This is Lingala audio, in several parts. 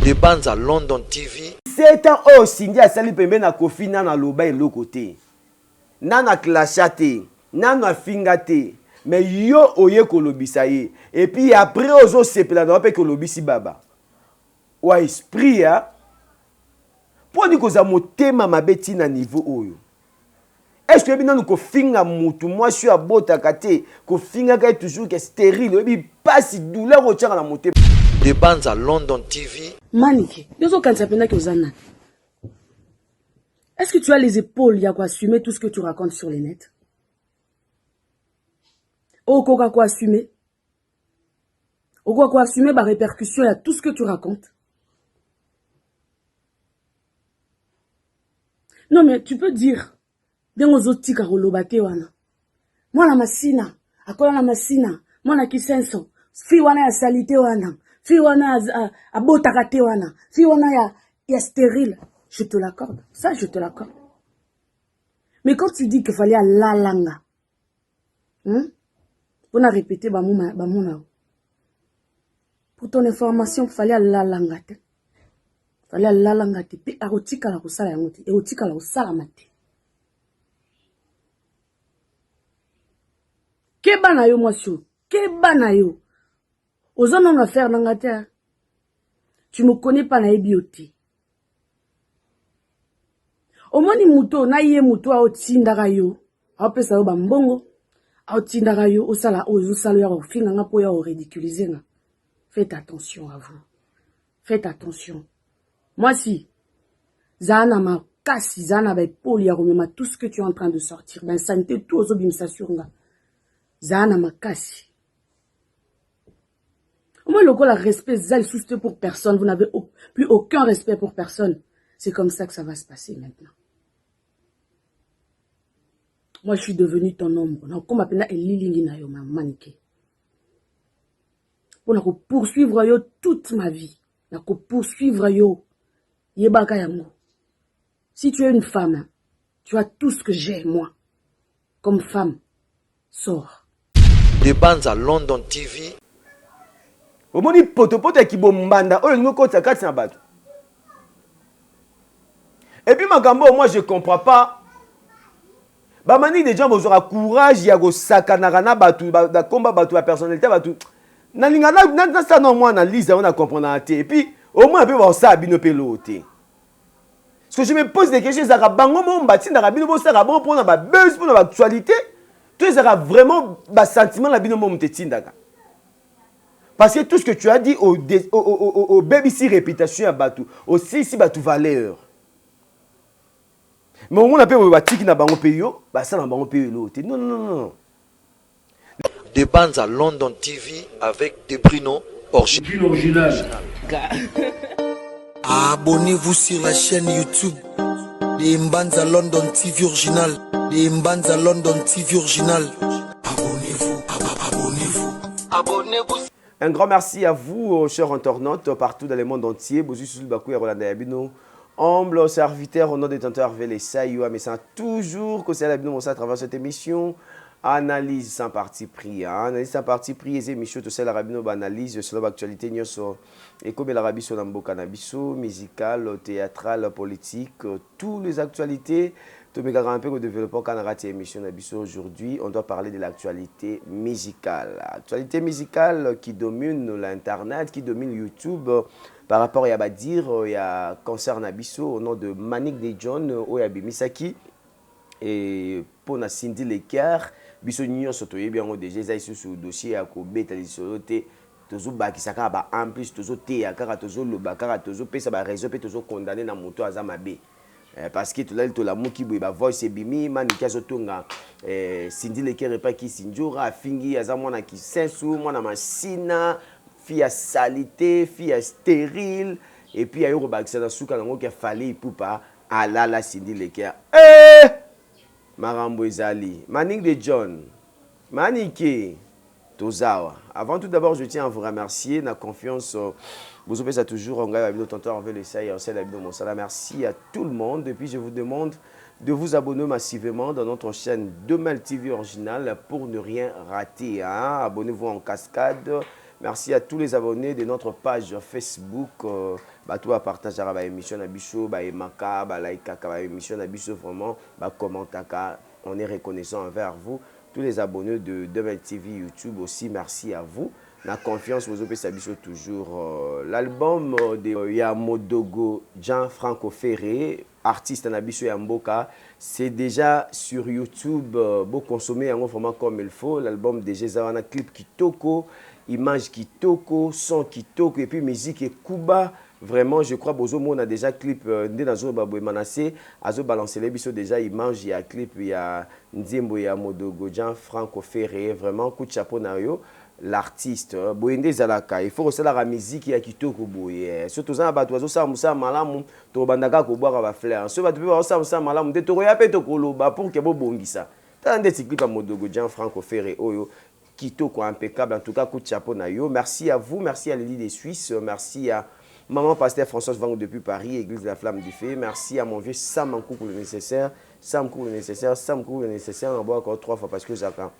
De Banza London TV. 7 ans oyo Cindy asali pembeni na Koffi nanu aloba eloko te nanu a clasha te nanu afinga te mais yo oye kolobisa ye et puis après ozo sepela na yo pe ke olobisi baba oa esprit hein poni kozala motema mabe ti na niveau oyo est ce que oyebi nanu kofinga mutu mwasi oyo abotaka te kofingaka ye toujours ke sterile oyebi pasi douleur oyo otiaka na motema. De Banza London TV. Manike, yo ozo kanisa penza ke oza nani? Est-ce que tu as les épaules ya ko assumer tout ce que tu racontes sur les net? Okoka ko assumer? Okoka ko assumer ba répercussions ya tout ce que tu racontes? Non mais tu peux dire ndenge ozotika koloba te wana mwana masina akola na masina mwana kisenso fille wana ya salite wana fille wana abotaka te wana fille wana ya, ya stérile je te l'accorde ça je te l'accorde mais quand tu dis que fallait alalanga hmm? mpona répéter bamona yo pour ton information fallait alalanga te fallait alalanga te mpe akotikala kosala yango te ekotikala kosalama te keba na yo mwasi oyo keba na yo oza nano affaire na nga te tu me connais pas nayebi yo te omoni moto na ye moto aotindaka yo aopesa yo bambongo aotindaka yo osala oyo ozosala oya kofinga nga mpo oya koridiculize nga faites attention à vous faites attention mwasi zala na makasi zala na baepole ya komema tout ce que tu es en train de sortir bainsanité tout ozobimisa sur nga zala na makasi omoni lokola respect eza lisusu te pour personne vous n'avez plus aucun respect pour personne c'est comme ça que ça va se passer maintenant moi je suis devenu ton ombre nakokoma mpenza elilingi na yo mamanike mpo na kopoursuivre yo toute ma vie na kopoursuivre yo yebaka yango si tu es une femme tu as tout ce que j'ai moi comme femme sors De Banza London TV. Omoni potopoto ya kibombanda oyo olingi okotisa kati na bato. Et puis makambo oyo moi je comprends pas. Ba manique de gens bozwaka courage ya kosakanaka na bato na komba bato ya personnalité bato. Nalinga nasala na mwa analyse yango na comprendaka te. Et puis au moins mpe bakosala bino mpe eloko te. Parce que je me pose des questions ezalaka bango moko batindaka bino bosalaka bongo mpona ba buzz mpona ba actualité to ezalaka vraiment ba sentiment na bino moko moto etindaka parce que tout ce que tu as dit obebisi réputation ya bato osilisi bato valeur mais omona mpe boye batiki na bango mpe yo basala na bango mpe yo eloko te non non non De Banza London TV avec De Bruno original. Abonnez-vous sur la chaîne YouTube de Mbanza London TV original. De Mbanza London TV original. Abonnez-vous, abonnez-vous. Abonnez-vous. Un grand merci à vous, euh, chers internautes, partout dans le monde entier. Bozu Susul Bakou et Roland Yabino. Humble serviteur au nom des détenteur Hervé Lessaï, mais c'est toujours que c'est la bino à travers cette émission. Analyse sans parti pris. Hein? Analyse sans parti pris, et émission, tout ça, la rabino, analyse selon l'actualité, nyonso. Ekomela biso na mboka na biso, musical, théâtral, politique, tous les actualités. Tomekaka un peu kodévelopper kaka na kati ya émission na biso. Aujourd'hui, on doit parler de l'actualité musicale. Actualité musicale qui domine l'internet, qui domine YouTube par rapport ya badire ya concert na biso au nom de Manick de John oyo abimisaki et mpo na Cindy Leker biso nyonso toyebi yango deja eza lisusu dossier ya kobeta lisolo te tozobakisa kaka ba en plus tozoteya kaka tozoloba kaka tozopesa ba raison mpe tozokondane na moto aza mabe eh, parce que tolali tolamuki boye ba voice ebimi maniki azotonga eh, Cindy Leker epai Kisindjora afingi aza mwana kisensu mwana masina fille ya salite fille ya stérile et puis ayo kobakisa na suka nango ke Fally Ipupa alala Cindy Leker eh! Makambo ezali Manick de John Manike tozawa avant tout d'abord je tiens à vous remercier na confiance bozopesa toujours ngai babino tonton Hervé Lesai osala bino mosala merci à tout le monde et puis je vous demande de vous abonner massivement dans notre chaîne Demel TV originale pour ne rien rater hein? Abonnez-vous en cascade. Merci à tous les abonnés de notre page Facebook. Euh, bato ba partageaka ba émission na biso, ba aimaka, ba likaka ba émission na biso vraiment, ba commentaka. On est reconnaissant envers vous. Tous les abonnés de Demain TV YouTube aussi, merci à vous. La confiance vous opesa biso toujours. Euh, l'album euh, de euh, ya Modogo Jean Franco Ferré, artiste na biso ya mboka, c'est déjà sur YouTube. Bo consommer yango vraiment comme il faut. L'album déjà eza wana clip kitoko, image kitoko, son kitoko et puis musique ekuba. Vraiment, je crois bozomona déjà clip nde nazoloba boye Manassé azo balancer biso déjà image ya clip ya nzembo ya Modogo Jean Franco Ferré. Vraiment coup de chapeau na yo l'artiste. Boye nde ezalaka, il faut kosalaka musique ya kitoko boye. So toza na bato bazosala mosala malamu, tokobanda kaka kobwaka ba fleur. So bato mpe bazosala mosala malamu nde tokoya mpe tokoloba pour que bobongisa. Tala ndeti clip ya Modogo Jean Franco Ferré oyo kitoko, impeccable. En tout cas, coup de chapeau na yo. Merci à vous, merci à Lily des Suisses, merci à maman pasteur Françoise Vango depuis Paris, Église de la Flamme du Feu. Merci à mon vieux Sam Nkoukou le nécessaire, Sam Nkoukou le nécessaire, Sam Nkoukou le nécessaire. On boit encore 3 fois parce que j'attends.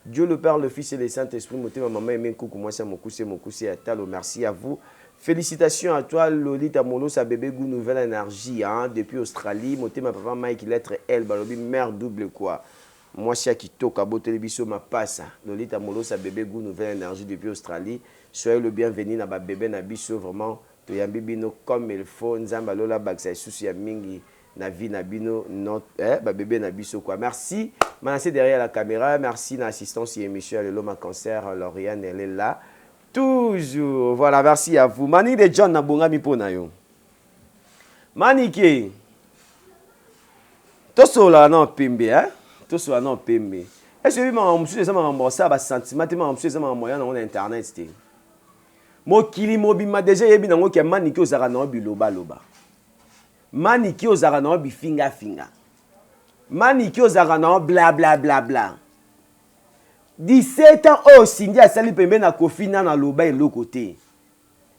Dieu le Père, le Fils et le Saint-Esprit, ma maman aimée Nkoukou, moi c'est mon coussé, mon coussé à Talo. Merci à vous. Félicitations à toi, Lolita Molo, sa bébé goût nouvelle énergie, hein, depuis Australie. Ma papa Mike, lettre L, balobi, mère double quoi. Moi, c'est kitoko, aboteli biso mapasa. Lolita Molo, sa bébé goût nouvelle énergie depuis Australie. Soyez le bienvenu na ba bébé na biso, vraiment. Toyambi bino comme il faut. Nzamba lola baksa isusu ya mingi na vie na bino, not, eh, ba bébé na biso quoi. Merci. Manassé derrière la caméra. Merci na assistance et émission Lelo ma cancer. Lauriane, elle est là. Toujours. Voilà, merci à vous. Mani de John na bongami pona yo. Manike. Tosola na pembe, hein? Tosola na pembe. Est-ce que makambo mosusu eza makambo osala ba sentiment te, makambo mosusu eza makambo ya nango na internet te? Mokili mobima déjà yebi nango ke Manike ozalaka nango bilobaloba. Manike ozalaka nango bifingafinga. Manike ozalaka nango bla bla bla bla. 17 ans oyo Cindy asali pembe na Koffi nanu aloba eloko te.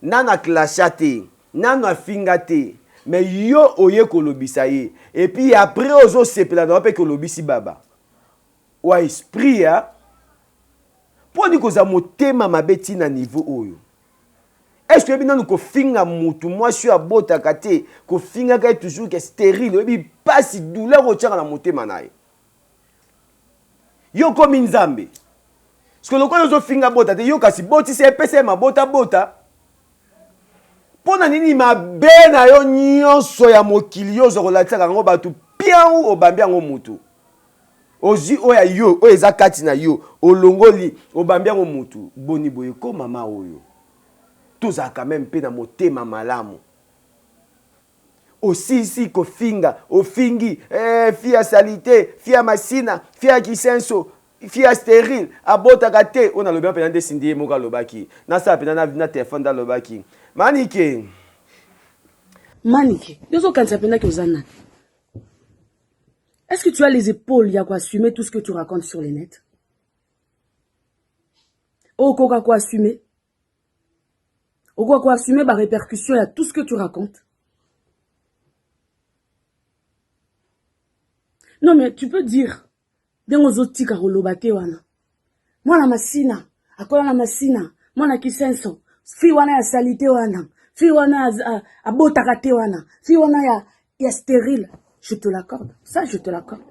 Nanu aclasha te, nanu afinga te. Mais yo oye kolobisa ye. Et puis après ozo sepela na yo pe kolobisi baba. Wa esprit ya poni koza motema mabe ti na niveau oyo. Est-ce que oyebi nanu kofinga mutu mwasi oyo abotaka te, kofingaka ye toujours que stérile, oyebi pasi douleur otiaka na motema na ye. Yo komi nzambe. Parce que lokola ozofinga bota te, yo kasi botisa ye, pesa ye mabota bota. Pona nini mabe na yo nyonso ya mokili yo oza kolatisaka yango bato piau obambi yango mutu. Ozwi oyo ya yo, oyo eza kati na yo, olongoli, obambi yango mutu. Boni boye ko mama oyo. Tozala quand même pe na motema malamu. Osisi kofinga, ofingi, eh, fille ya salite, fille ya masina, fille ya kisenso, fille ya stérile, abotaka te. Oyo nalobi mpenza nde Cindy ye moko alobaki. Nasala mpenza na, na telefone nde alobaki. Manike. Manike, yo ozokanisa mpenza ke oza nani? Est-ce que tu as les épaules ya koassumer tout ce que tu racontes sur les net? Okoka koassumer? Okoka koassumer ba répercussions ya tout ce que tu racontes? Non mais tu peux dire ndenge ozotika koloba te wana. Mwana masina, akola na masina, mwana kisenso, fille wana ya salite wana, fille wana abotaka te wana, fille wana ya stérile. Je te l'accorde, ça je te l'accorde.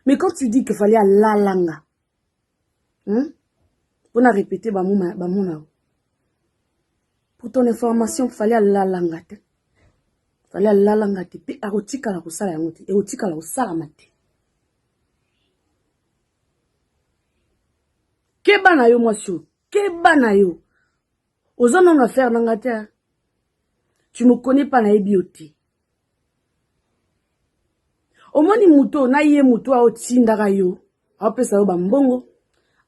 Mais quand tu dis qu'il fallait alalanga, hein? Pour na répéter ba mona, ba mona. Pour ton information, fallait alalanga te. Fallait alalanga te. Pe akotikala kosala yango te. Ekotikala kosalama te. Keba na yo mwasi oyo. Keba na yo. Oza nanu affaire na nga te. Tu me connais pas, nayebi yo te. Omoni moto na ye moto aotindaka yo, aopesa yo ba mbongo,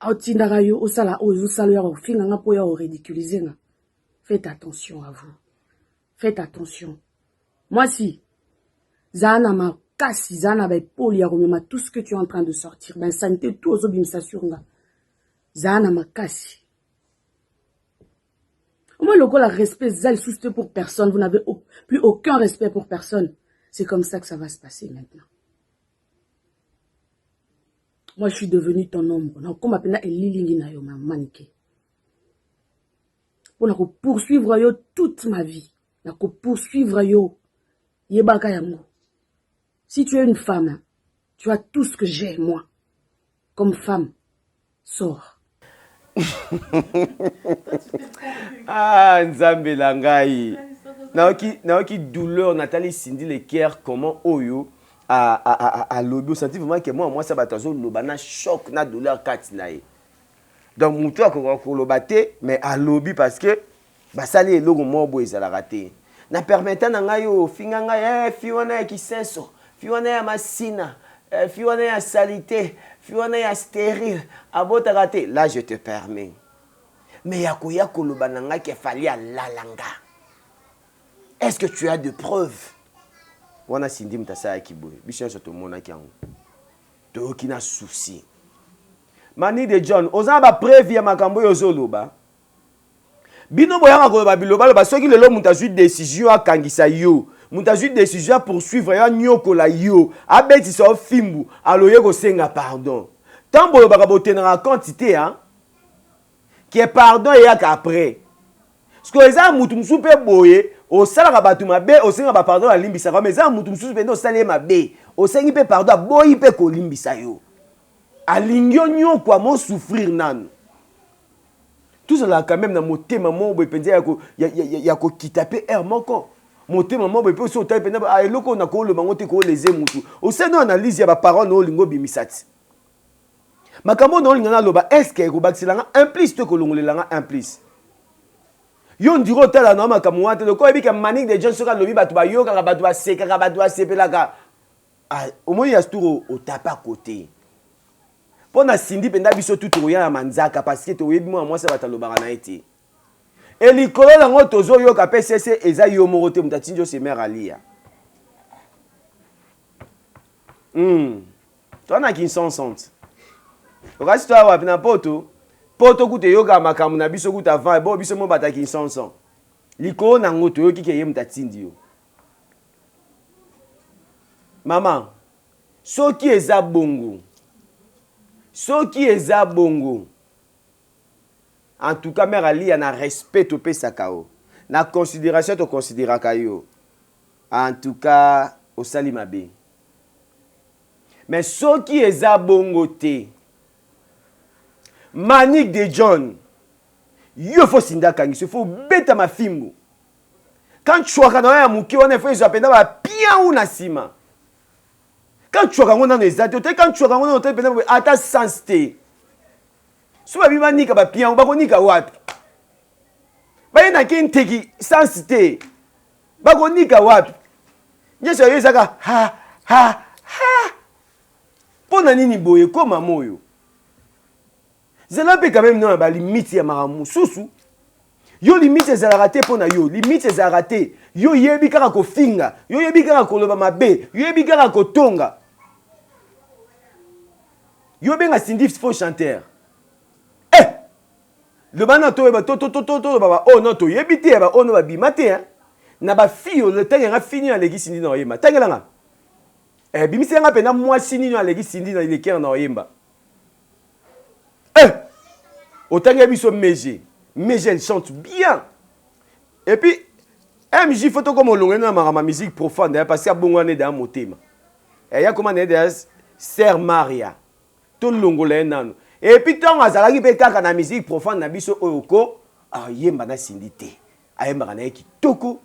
aotindaka yo osala oyo ozosala ya kofinga nga po ya oridiculiser nga. Faites attention à vous. Faites attention. Mwasi, zala na makasi, zala na ba épaules ya komema tout ce que tu es en train de sortir. Ba insanité tout ozobimisa sur nga. Zala na makasi. Moi, lokola respect, zala lisusu te pour personne. Vous n'avez plus aucun respect pour personne. C'est comme ça que ça va se passer maintenant. Moi, je suis devenu ton ombre. Donc, comme appelle elilingi na yo, ma manike. mpo na kopoursuivre yo toute ma vie. Na kopoursuivre yo. Yebaka yango. Si tu es une femme, tu as tout ce que j'ai, moi. Comme femme, sors. Ah, Nzambe na ngai. Nayoki, nayoki douleur, natali Cindy Le Caire, comment oyo alobi, osenti vraiment que mwana mwasi ya bato azoloba na choc na douleur kati na ye. Donc motu akoka koloba te, mais alobi parce que basali eloko moko boye ezalaka te. Na permettant na ngai oyo ofinga ngai, fi wana ya kisenso, fi wana ya masina, fi wana ya salite, fi wana ya stérile, abotaka te. Là je te permets. Mais ya koya koloba na ngai ke Fally alala nga. Est-ce que tu as de preuves? Wana Cindy moto asalaki boye. Biso nyonso tomonaki yango. Toyoki na souci. Mani de John, oza na ba preuve ya makambo oyo ozoloba? Bino boyaka koloba bilobaloba, soki lelo moto azwi décision akangisa yo, moto azwi décision ya poursuivre yo, anyokola yo, abetisa yo fimbu, aloye kosenga pardon. Ntango bolobaka botenaka compte te, hein? Ke pardon eyaka après. Parce que eza mutu mosusu mpe boye osalaka bato mabe, osenga ba pardon, alimbisaka, mais eza mutu mosusu mpe osali ye mabe, osengi mpe pardon, aboyi mpe kolimbisa yo, alingi yo nyokwa mo souffrir nanu. Tozalaka quand même na motema moko boye mpenza ya kokita mpe aire moko, motema moko boye mpe osi otali mpenza eloko oyo nakoloba yango te kooleze mutu. Osali no analyse ya baparole na olingi obimisa ti makambo oyo na olinga naloba, est-ce ekobakiselanga un plus to ekolongolelanga un plus? Yo ndiri otala na makambo wana te, lokola oyebi ke Manick de John soki alobi, bato bayokaka, bato basekaka, bato basepelaka. Omoni ya tour otapa kote mpo na Cindy mpenza, biso tu tokoya na manzaka parce que toyebi mwana mwasi bato alobaka na ye te. E likolo nango tozoyoka mpe sese eza yo moko te moto atindi yo semer alia. Toa na Kinsonsante, okasi toya wapi na Poto? Poto kuta eyokaka makambo na biso kuta avant bo biso mo bato ya Kinsonson. Likolo nango toyoki ke ye moto atindi yo. Mama, soki eza bongo, soki eza bongo, en tout cas mère Alia, na respect topesaka yo, na considération toconsidéraka yo, en tout cas osali mabe. Mais soki eza bongo te, Manick de John, yo faut Cindy akangisi, faut beta mafimbu quand chwaka na yo ya moke wana, ifo ezwa mpenza bapiau na nsima. Quand chwaka yango nano eza te, otali quand chwaka yango nano, otali mpenza ata sens te. So babi banika bapiau, bakonika wapi? Baye naki nteki sens te, bakonika wapi? Nyonso yayo ezaka ha ha ha. Mpo na nini boye? Koma moyo zela mpe quand même na balimite ya makambo mosusu. Yo limite ezalaka te mpo na yo, limite ezalaka te. Yo yebi kaka kofinga, yo yebi kaka koloba mabe, yo yebi kaka kotonga. Yo benga Cindy faux chanteur. Eh, loba na toyeba, toloba baoyo no toyebi te, baoyo no babima te na bafille oyo. Ntango yanga fini aleki Cindy na oyemba, tangelanga eh, bimisi yanga mpenza mwasi nini aleki Cindy na lekere na oyemba. Eh, otangi biso Mege. Mege, elle chante bien. Et puis MJ, faut tokoma olongoli na makambo ya musique profane parce que abongo wana edeya motema eya koma na edeya sœur Maria. Tolongola ye nano. Et puis ntango azalaki mpe kaka na musique profane na biso oyo ko ayemba na Cindy te, ayembaka na ye kitoko,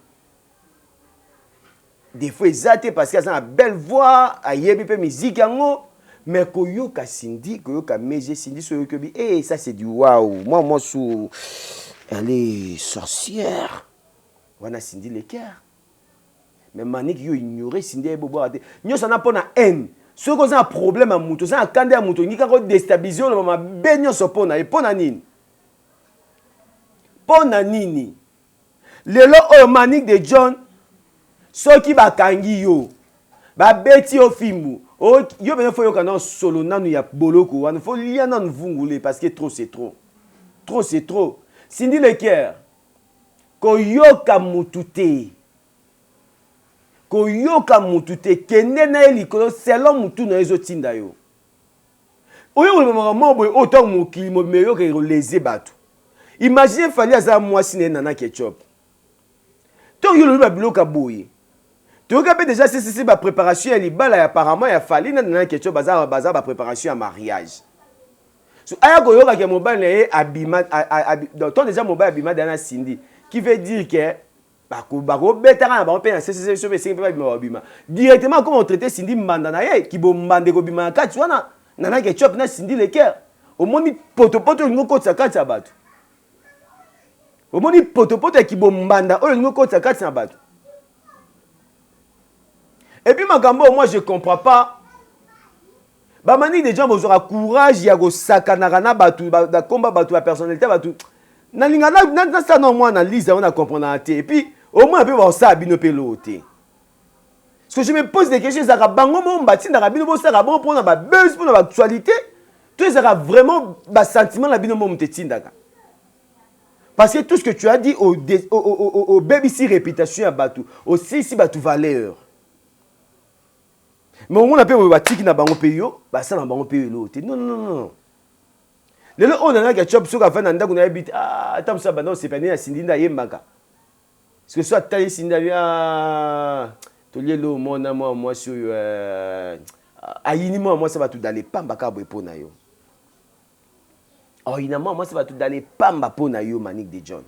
des fois eza te parce que aza na belle voix, ayebi mpe musique yango. Mais koyoka Cindy, koyoka Mege, Cindy so oyoki obi eh, ça c'est du wow. Moi moi su elle est sorcière wana Cindy Le Cœur. Mais Manick, yo ignore Cindy, ayebi obwaka te nyonso wana mpo na haine. Soki oza na problème ya moto, oza na kanda ya moto, olingi kaka odéstabiliser, oloba mabe nyonso mpo na ye. Mpo na nini? Mpo na nini? Lelo oyo Manick de John, soki bakangi yo, babeti yo fimbu, yo mpenza faut yoka nano solo nanu ya boloko wana, faut lia nanu vungule parce que trop c'est trop, trop c'est trop. Cindy Le Cœur, koyoka mutu te, koyoka mutu te, kende na ye likolo selon mutu na ye ezotinda yo. Oyo koloba makambo moko boye oyo ntango mokili mobima eyoka, ekoleze bato. Imagine Fally aza mwasi na ye Nana Ketchup. Ntango yo olobi babiloko ya boye, toyoka mpe déjà ccc bapréparation ya libala ya apparemment ya Fally na Nana Ketchup, baza baza bapréparation ya mariage. So aya koyoka ke mobali na ye abima, donc to déjà mobali abima dana Cindy, qui veut dire que bakobetaka na bango mpe na ccc so mpe esengi mpe babima, babima directement. Comme otraite Cindy mbanda na ye, kibombanda ekobima na kati wana. Nana Ketchup na Cindy Le Cœur, omoni potopoto olingi okotisa kati ya bato, omoni potopoto ya kibombanda oyo olingi okotisa kati na bato. Et puis makambo oyo, moi je comprends pas. Bamani de gens bozwaka courage ya kosakanaka na bato, bakomba bato, bapersonnalité bato. Nalinga nasala na mwa analyse yango, na comprendre te. Et puis omona mpe bakosala bino mpe loo te, parce que je me pose des questions. Ezalaka bango mo batindaka bino bosalaka bongo mpona babuzz, mpona baactualité, to ezalaka vraiment basentiment na bino mo moto etindaka? Parce que tout ce que tu as dit, obebisi réputation ya bato, osilisi bato valeur. Mais omona mpe boye batiki na bango mpe yo basala na bango mpe yo eloo te. Non, non, non. Lelo oyo Nana Ketchup, soki afandi na ndako, nayebi te, ata mosu abanda kosepela nde na Cindy nde ayembaka, parce que so atali Cindy abi: ah, tolie elo omona mwa mwasi oyo ayini mwa mwasi bato dale pamba kaka boye mpo na yo. Oyina mwa mwasi bato dale pamba mpo na yo. Manique de John,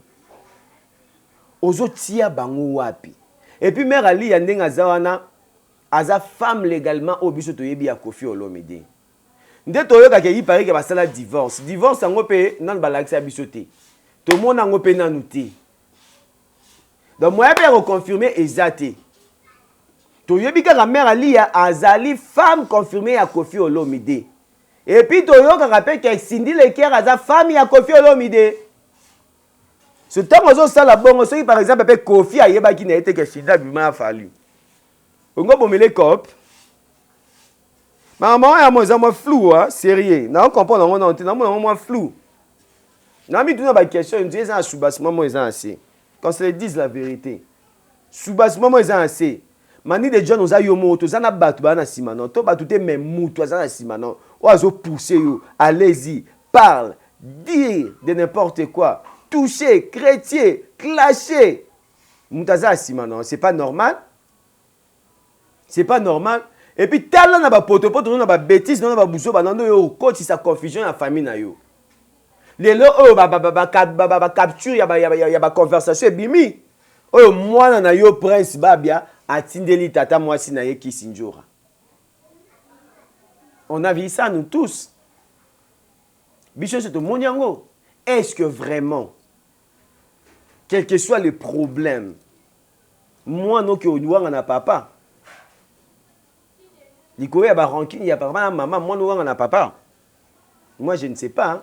ozotia bango wapi? Et puis mère Aliya, ndenge aza wana, aza femme légalement oyo biso toyebi ya Koffi Olomide. Nde toyokaka eyi parike basala divorce. Divorce yango mpe nanu balakisa biso te, tomona yango mpe nanu te. Donc moyen mpe ya koconfirme eza te. Toyebi kaka mère Aliya azali femme confirmée ya Koffi Olomide. Et puis toyokaka mpe ke Cindy Le Cœur aza femme ya Koffi Olomide. So ntango ozosala bongo, soki par exemple mpe Koffi ayebaki na ye te ke Cindy abima ya Fally, ongo bomele cope. Makambo wana yamo eza mwa flou, sérieux. Na comprendre yango nano te, namona yango mwa flou na mituna baquestion. Nzoi eza na soubassement mo eza na se. Quand se le dise la vérité, soubassement mo eza na se. Mani de John, oza yo moko, toza na bato baa na nsima no to bato te, mais mutu aza na nsima no oyo azopousse yo: allez-y, parle, dire de n'importe quoi, toucher, chrétien, clasher. Moto aza na nsima no, c'est pas normal, c'est pas normal. Et puis tala na bapotopoto no, na babétise no, na babuso banando oyo okotisa confusion ya famille na yo. Lelo oyo bacapture ya baconversation ebimi oyo mwana na yo Prince Babia atindeli tata mwasi na ye Kisi Njora. On a vu ça, nous tous, biso nyonso tomoni yango. Est-ce que vraiment, quel que soit le problème, mwana oke owanga na papa likolo ya barancune ya papa na mama, mwana owanga na papa? Moi je ne sais pas, hein.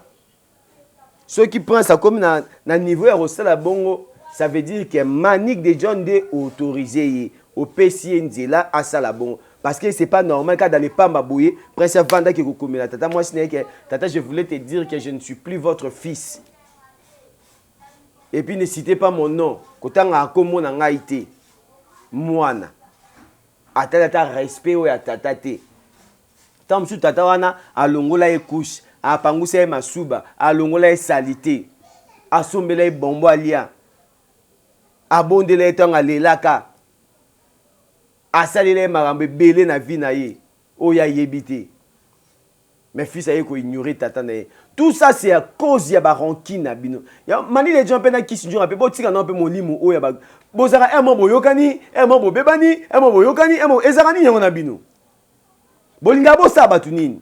Soki Prince akomi na niveau ya kosala bongo, ça veut dire que Manique de John nde autorisé ye, opesi ye nzela asala bongo, parce que c'est pas normal kaka dans les pamba boye Prince avandaki kokomela tata mwasi na ye ke: tata, je voulais te dire que je ne suis plus votre fils, et puis ne citez pas mon nom, kotangaka kombo na ngai te. Mwana atali ata respect oyo ya tata te. Ntango mosusu tata wana alongola ye couche, apangusa ye masuba, alongola ye saleté, asombela ye bombo alia, abondela ye ntango alelaka, asalela ye makambo ebele na vie na ye oyo ayebi te. Mais fils aye koignore tata na ye. Tout ça, c'est à cause ya barancune na bino ya Mani le John mpe na Kisi Njonga. Mpe botika nao mpe molimo oyo ya bozalaka un mo boyokani, un mo bobebani, un mo boyokani, un mo. Ezalaka nini yango na bino? Bolingaka bosala bato nini?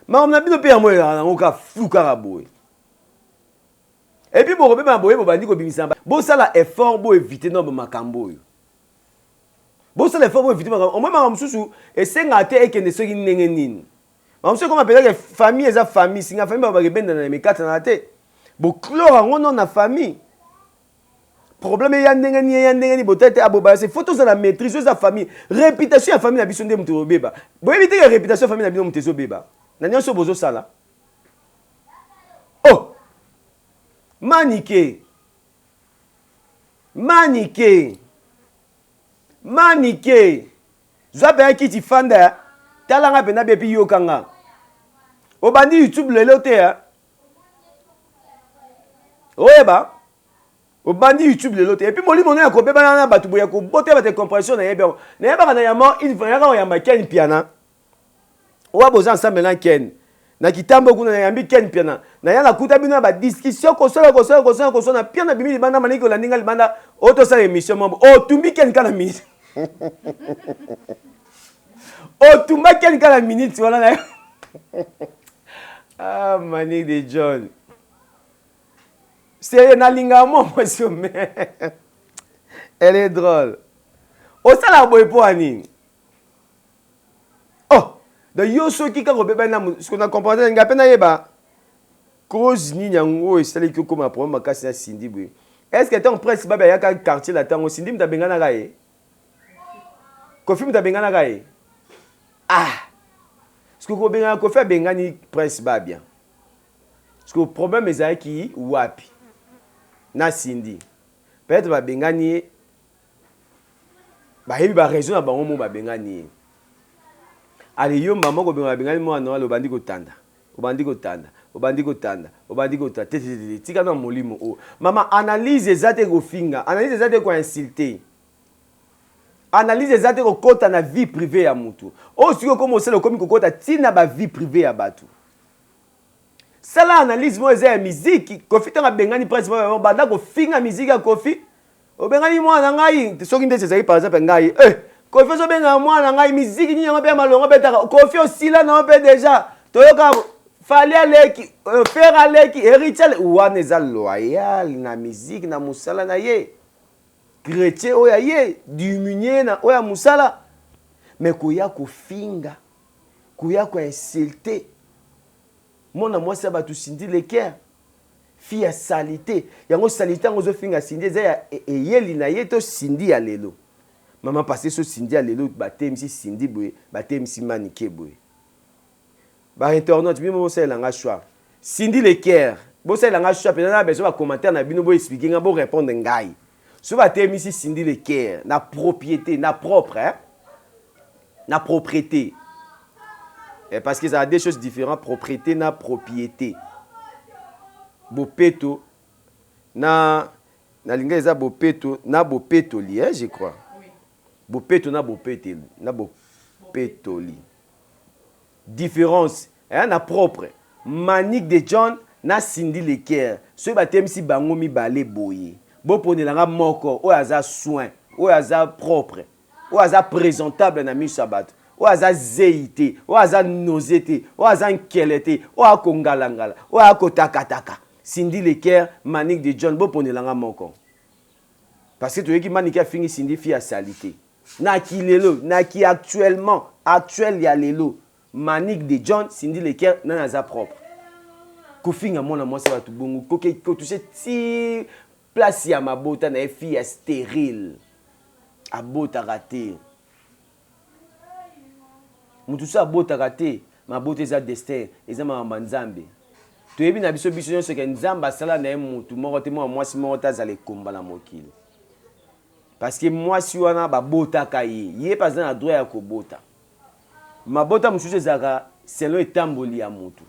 Makambo na bino mpe yango ezalaka nango kaka flou kaka boye. Et puis bokobeba boye, bobandi kobimisa. Bosala effort, boevite no bamakambo oyo. Bosala effort, boevite makambo omoi. Makambo mosusu esengaka te ekende soki ndenge nini. Makambo mosusu ekoma mpenza ke famille eza famille, singa famille babaka ebendana na mikatana te. Boclore yango no na famille. Problème eya ndenge nini, eya ndenge nini, botali te. Abobaya se faut tozala maîtrise. Oyo eza famille, réputation ya famille na biso nde moto ezobeba. Boyebi te ke réputation ya famille na bino moto ezobeba na nyonso bozosala? Oh, Manike, Manike, Manike, zwa mpenza kiti, fanda, talanga mpenza bien, epi yokanga. Obandi YouTube lelo te. Oyeba obandi YouTube lelo te. Et puis molimo na ya kobebana na bato boye, ya kobota bato compréhension, nayebi yango. Nayebaka na yama une fois yaka oyamba Ken Piana. Owa boza ensemble na Ken. Na kitambo kuna nayambi Ken Piana. Naya nakuta bino na ba discussion kosala kosala kosala kosala Piana bimi libanda maniki olandi nga libanda otosala émission moko. Otumbi Ken kala minute. Otumba Ken kala minute wana na. Ah, Manick de John. Sérieux, nalinga moi mwasi mais elle est drôle. Osala boye po nini? Oh, donc yo soki kaka obebani na soki na comprendre nga mpe nayeba cause nini yango esalaki okóma problème makasi na Cindy boye. Est ce que ntango Prince Babe ayaka quartier la, ntango Cindy moto abenganaka ye, Kofi moto abenganaka ye? Ah, parce que kobengana Kofi, abengani Prince Babia, parce que problème ezalaki wapi na Cindy? Peut-être babengani ye, bayebi baraison na bango mo babengani ye. Ale yo mama kobenga babengani mwana wana, obandi kotanda, obandi kotanda, obandi kotanda, obandi kotanda te te te. Tika na molimo oyo, mama. Analyse eza te kofinga, analyse eza te koinsulte, analyse eza te kokɔta na vie privée ya mutu oyo. Soki okomi osala, okomi kokɔta ntina bavie privée ya bato. Sala analyse moko eza ya miziki. Kofi ntango abengani Prince, banda kofinga miziki ya Kofi, obengani mwana ngai. Soki ndeti ezalaki par exemple ngai, eh, Kofi ozobengaka mwana ngai, miziki nini yango mpe ya malongo betaka? Kofi osila nango mpe déjà toyoka Fally aleki, Ferre aleki, Héritier. Wana eza loyal na miziki na mosala na ye, chrétien oyo aye diminue na oyo ya mosala. Mais koya kofinga, koya koinsulte mwana mwasi ya bato Cindy Le Cœur, fille ya saleté, yango saleté yango ozofinga Cindy eza ya eyeli na ye to Cindy ya lelo, mama? Parce so Cindy ya lelo batemisi Cindy boye, batemisi Manike boye. Bainternaute, bino bosalelanga choix. Cindy Le Cœur, bosalelanga choix mpenza na besoin bacommentaire na bino, boexplike nga, borépondre ngai. So batemisi Cindy Le Cœur na propriété, na propre, hein? Na propriété, eh, parce que ça a deux choses différentes, propriété na propriété. Bopeto na nalinga eza bopeto na bopetoli, eh, je crois, oui. Bopeto na bopeteli na bopetoli, différence, eh, na propre. Manique de John na Cindy Le Cœur, soki batemisi bango mibale boye, boponelanga moko oyo aza soin, oyo aza propre, oyo aza présentable na miso ya bato, oyo aza zei te, oyo aza nausée te, oyo aza nkele te, oyo akongalangala, oyo akotakataka. Cindy Le Cœur, Manique de John, boponelanga moko, parce que toyoki Manike afingi Cindy fille ya saleté. Naki lelo, naki actuellement, actuel ya lelo, Manique de John, Cindy Le Cœur, nani aza propre? Kofinga mwana mwasi bato bongo, kotouche ti place ya mabota na ye, fille ya stérile, abotaka te. Motu so abotaka te, mabota eza destin, eza makambo ya Nzambe. Toyebi na biso, biso nyonso, ke Nzambe asala na ye motu moko te, mwana mwasi moko te azala ekomba na mokili, parce que mwasi wana babotaka ye, ye mpe aza na droit ya kobota. Mabota mosusu ezalaka selon etamboli ya motu.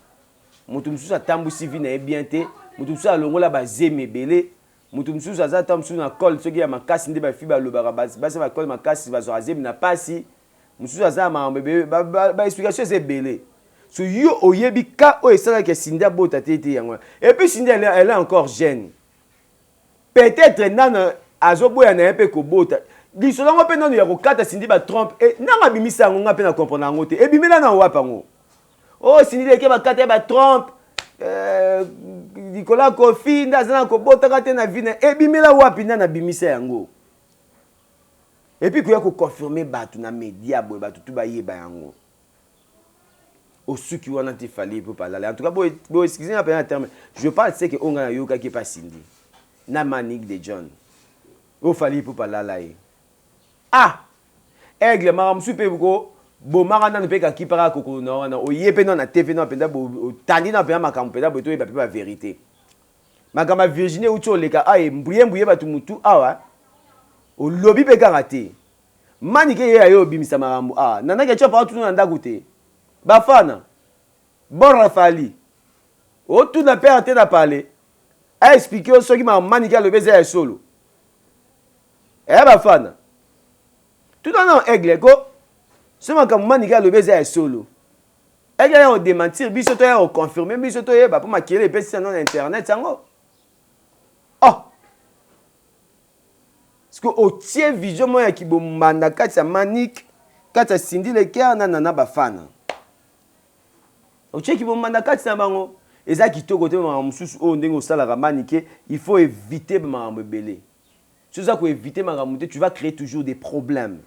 Motu mosusu atambwisi vie na ye bien te, motu mosusu alongola bazemi ebele, motu mosusu aza ata mosusu na col soki ya makasi nde bafi balobaka, basi bakole makasi bazwaka zemi na pasi, mosusu aza na makambo ebele, baexplication eza ebele. So yo oyebi ka oyo esalaki Cindy abota te te yango. Et puis Cindy, elle est encore jeune, peut-être nano azoboya na ye mpe kobota. Lisolo yango mpe nano ya kokata Cindy batrompe e, nanga abimisa yango, nga mpe na comprendre yango te. Ebimela na wapi yango? Oyo Cindy leke bakata ye batrompe likolo ya Kofi nde aza na kobotaka te na vie na. Ebimela wapi? Nani abimisa yango? Et puis koya koconfirme bato na média boye, bato tu bayeba yango, osuki wana te. Fally mpo palala. En tout cas, bo excuse nga mpenza na terme, je parle ce que oyo ngai nayokaki epa Cindy na Manique de John. Oyo Fally mpo palala ye, ah, aigle makambo mosusu mpe ko bomaka nanu mpe kakipaka kokolo na wana. Oye mpe nano na TV nano mpenza, otandi nano mpenza makambo mpenza boye, toyeba mpe bavérité. Makambo ya Virginie euti oleka awa, mbuye mbuye bato mutu awa, olobi mpe kaka te. Manike ye aye obimisa makambo awa, nanaki atya paka tuna na ndako te, bafana bora Fally otuna pere te na pale. A expliquer yo soki makambo Manike alobi eza ya solo. Eh bafana. Tuna nano Aigle ko. Soki makambo Manike alobi eza ya solo. Aigle aya ko dementir biso to aya ko confirmer biso toyeba po makelele epesi nano na internet yango. Oh! Parce que otie vision moko ya kibombanda kati ya Manick, kati ya Cindy Le Coeur na Nana Bafana. Otie kibombanda kati na bango. Eza kitoko te makambo mosusu oyo ndenge osalaka Manike, il faut eviter ba makambo ebele. Soki oza ko eviter makambo te, tu vas creer toujours des problèmes.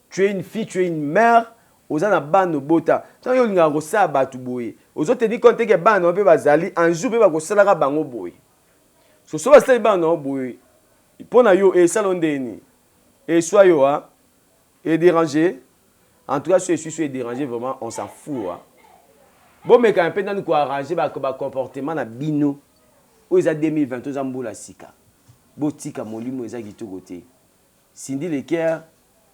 Tu es une fille, tu es une mère, oza na bana obota. Tango yo olingaka kosala bato boye, ozo tenir compte te que bana na yo pe bazali, un jour pe bakosalaka bango boye. So soki basali bana na yo boye, mpo na yo esala yo ndenge nini? Eswa yo hein? E deranger? En tout cas soki eswi so e deranger vraiment on s'en fout hein? Bomekana mpe nanu ko arranger ba, ba comportement na bino. Oyo eza 2023 eza mbula sika. Botika molimo eza kitoko te. Cindy le Coeur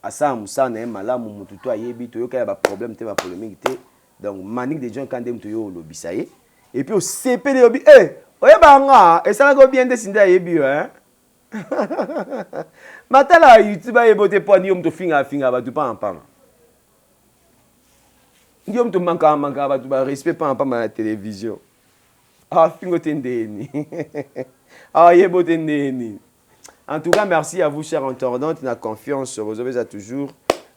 asala musala na ye malamu mutu tout ayebi toyoka ya ba problème te ba polemique te donc Manick de John ka nde mutu yo olobisa ye et puis osepeli obi eh oyebaka nga esalaka yo bien nde Cindy ayebi yo hein matala ya YouTube ayeba te pwani yo mutu ofingaka fingaka batu pamba pamba yo mutu mankaka mankaka batu ba respect pamba pamba na television afingo te ndeni ayebo te ndeni. En tout cas, merci à vous, chers internautes, na confiance. Vous avez toujours.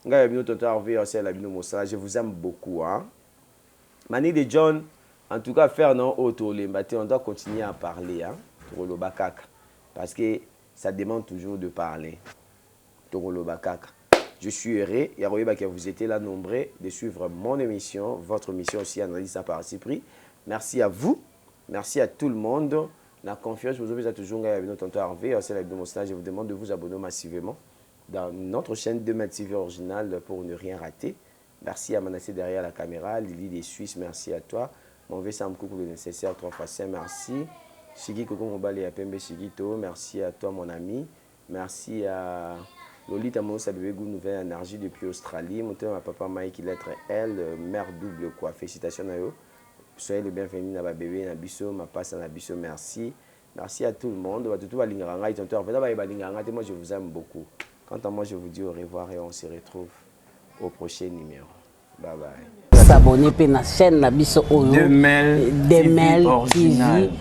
Ngai ya bino tonton Hervé Osel ya bino mosala. Je vous aime beaucoup. Hein? Mani de John, en tout cas, faire non auto te, on doit continuer à parler. Hein? Tokoloba kaka. Parce que ça demande toujours de parler. Tokoloba kaka. Je suis heureux, ya koyeba que vous étiez là nombreux de suivre mon émission, votre émission aussi, Analyse à parti pris. Merci à vous, merci à tout le monde. Na confiance bozo pesa toujours ngai ya bino tonton Hervé asala bino mosala je vous demande de vous abonner massivement dans notre chaîne 2 TV originale pour ne rien rater. Merci à Manassé derrière la caméra, Lily des Suisses, merci à toi. Mon vieux Sam Coucou le nécessaire 3 fois 5, merci. Shiki Koko Mobali ya Pembe Shikito, merci à toi mon ami. Merci à Lolita Moussa bébé goût nouvelle énergie depuis Australie. Mon papa Mike lettre L, mère double quoi. Félicitations à eux. Soyez le bienvenu na ba bebe na biso, mapasa na biso, merci. Merci à tout le monde. Bato tout balingaka ngai tonton Hervé, baye balingaka ngai te, moi je vous aime beaucoup. Quant à moi, je vous dis au revoir et on se retrouve au prochain numéro. Bye bye. S'abonner pe na chaîne na biso oyo Demel TV original.